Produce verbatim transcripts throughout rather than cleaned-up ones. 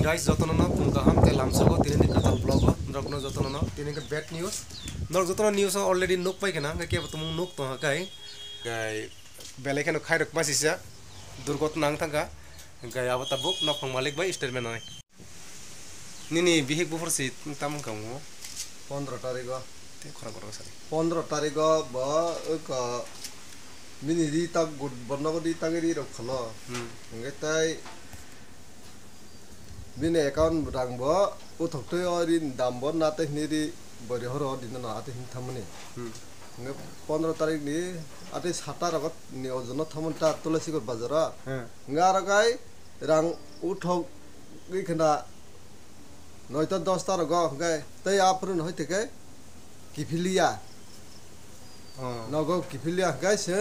Guys, jotono no phung kaham tei lamsogo tini ni kwtal vlog o norok no jotono no tini khe bad news. Norok jotono news o already nuk pai khna, hwnkhe kebo tumung nuk tongha kai. Kai belai kheno khairok masisa durgotna wng thangkha. Hwnkhe abo tabuk nokhong malik bai statement nai. Nini bihik buphur si tamo wngkha mo? Pondro tarigo. Tei khorang kotor sari. Pondro tarigo bo wngkha bini ri tak gut borno ri tak ri rok kholo. Hmm. Hwnkhe tai bini account rang bo uthok twi o ri dam bo na tei hini ri bori horo dino no atwi hini thamani. Hmm. Hwnkhe pondro tarik ni atwi sata rogo ni ojono thamani ta Tulasigur bazaro. Hmm. Hwnkhe aro kai rang uthok wi khna noita dosta rogo hwnkhe tei aphuru no hoite khe kiphiliya. Oh. Nogo kiphiliya hwnkhe se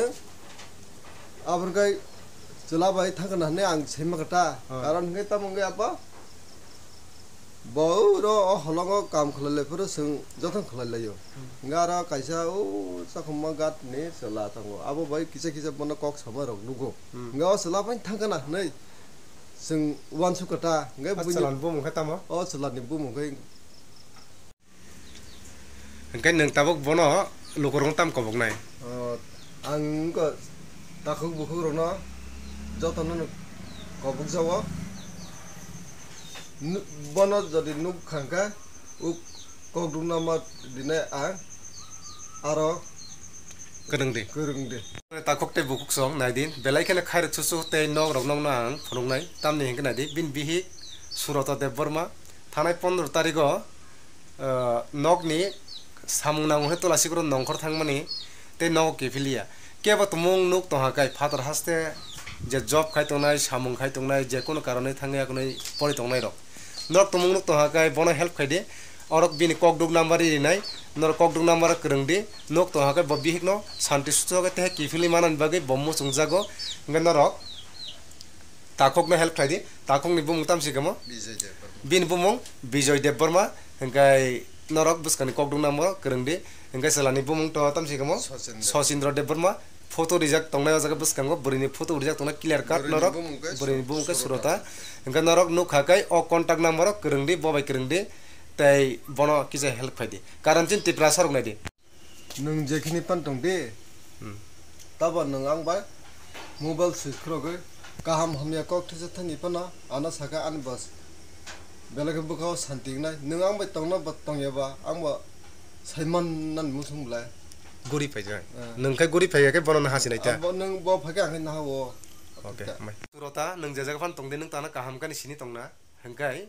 aphuru kai chwla bai thangkha na hinwi ang saima kha ta. Oh. Karon hwnkhe tamo hwnkhe apa bo uro o holongo kam khlai lai phuru chwng jothon khlai laio. Hmm. Hwnkhe aro kaisa o Chakhumma ghat ni chwla tongo. Abo bai kisa kisa bono kok sama rok nugo. Hmm. Hwnkhe o chwla bai thangkha na hinwi chwng uansukha ta, hwnkhe buini chwlani bumung khe tamo? O chwlani bumung khe. Hwnkhe nwng tabuk bono lukurokno tam koboknai? O, ang wngkha takhuk bukhukrokno jotono no kobokjago. Nu-, bono jodi nuk kha hwnkhe, uk kokduk nama dinai ang aro kwrwng di. Kwrwng di. Takhuk tei bukhuk song nai di, belai kheno khairok chuchu tei nok rok nokno ang phunuknai. Tamni hwnkhe nai di, bini bihik Surata Debbarma thanai pondro tarigo, ah, nokni samung nangwi Tulasigur nongkhor thangmani tei nogo kiphiliya. Kebo tumung nuk tongha kai phatar haste je job khai tongnai, samung khai tongnai, je kono karonwi thangwi akonwi pori tongnai rok. Norok tumung nuk tongha kai bono help khai di. Orok bini kokduk number rinai, norok kokduk number kwrwng di. Nuk tongha kai bo bihikno santi suchok khe teha kiphilwi manani bagwi bo muchungjago. Hwnkhe norok takhukno help khlai di. Takhukni bumung tamsi kamo? Bijoy Debbarma. Bini bumung Bijoy Debbarma. Hwnkhe norok bwskangni kokduk number kwrwng di. Hwnkhe chwlani bumung to tamsi kamo? Sachindra. Sachindra Debbarma. Photo rijak tongnai o jaga bwskango, bwrwini photo rijak tongnai clear cut norok. Bwrwini bumung khe Surata. Hwnkhe norok nukha kai o contact number o kwrwng di, bo bai kwrwng di, tei bono kisa help khai di. Karon chini Tiprasa rok nai di. Nwng jekhini pan tong di, hmm, tabo nwng ang bai mobile switch khwrwgwi kaham hamya kok thwisa thani phano ano sakha ani boss. Belai khe bwkha o santi wngnai. Nwng ang bai tongna ba tongya ba, ang bo sai man nani muchung belai. Guri phaijak. Eh. Nwng khe guri phaiya khe bono naha sinai ta? Abo nwng bo phai khe ang khe naha o. Okay, hambai. Surata, nwng je jaga phano tong di, nwng tano kaham kani sini tongna. Hwnkhe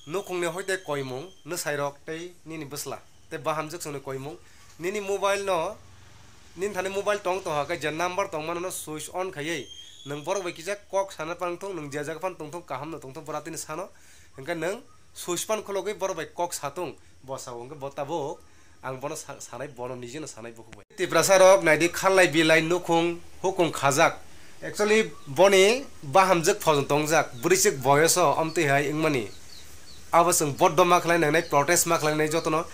nukhungni hoite koimung, nwsairok tei nini bwsla. Tei bahamjwk chwngni koimung. Nini mobile no, nini thani mobile tong tongha khe je number tongmano no switch on khaiwi nwng borok bai kisa kok sana pang thung, nwng je jaga phano tong thung, kaham no tong thung, bwra tini sano. Hwnkhe nwng switch pan khulogwi borok bai kok satung, bo sao hwnkhe bo tabuk ang bono sa-, sanai, bono nijino sanai bukhuk bai. Tiprasa rok naidi khalai bilai nukhung hukung khajak. Actually, boni bahamjwk phojong tongjak, bwrwichwk boyoso omtwi hai wngmani. Abo chwng boddo ma khlai nangnai, protest ma khlai nangnai jotono,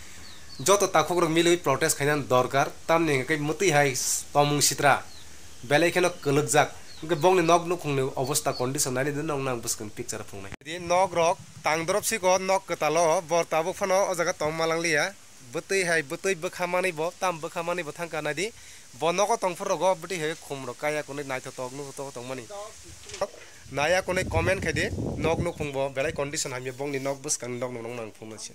joto takhuk rok milwi protest khaina dorkar, tamni hwnkhe mwtwi hai tomung sitra. Belai kheno kwlwkjak, hwnkhe bongni nok nukhungni obostha condition naidi nokno ang bwskang picture phungnai. Di nok rok tang dorop siko nok kwtalo, bor tabuk phano o jaga tong malangliya. Bwtwi hai, bwtwi bwkha manwi bo, tam bwkha manwi bo thangkha naidi. Bo nogo tongphuru rogo bwtwi hai khum rok kaya kunui naithotok nukhung tongmani. Naya kunui comment khai di, nok nukhung bo belai condition hamya bongni nok bwskangni nok nung nang phunuknai se.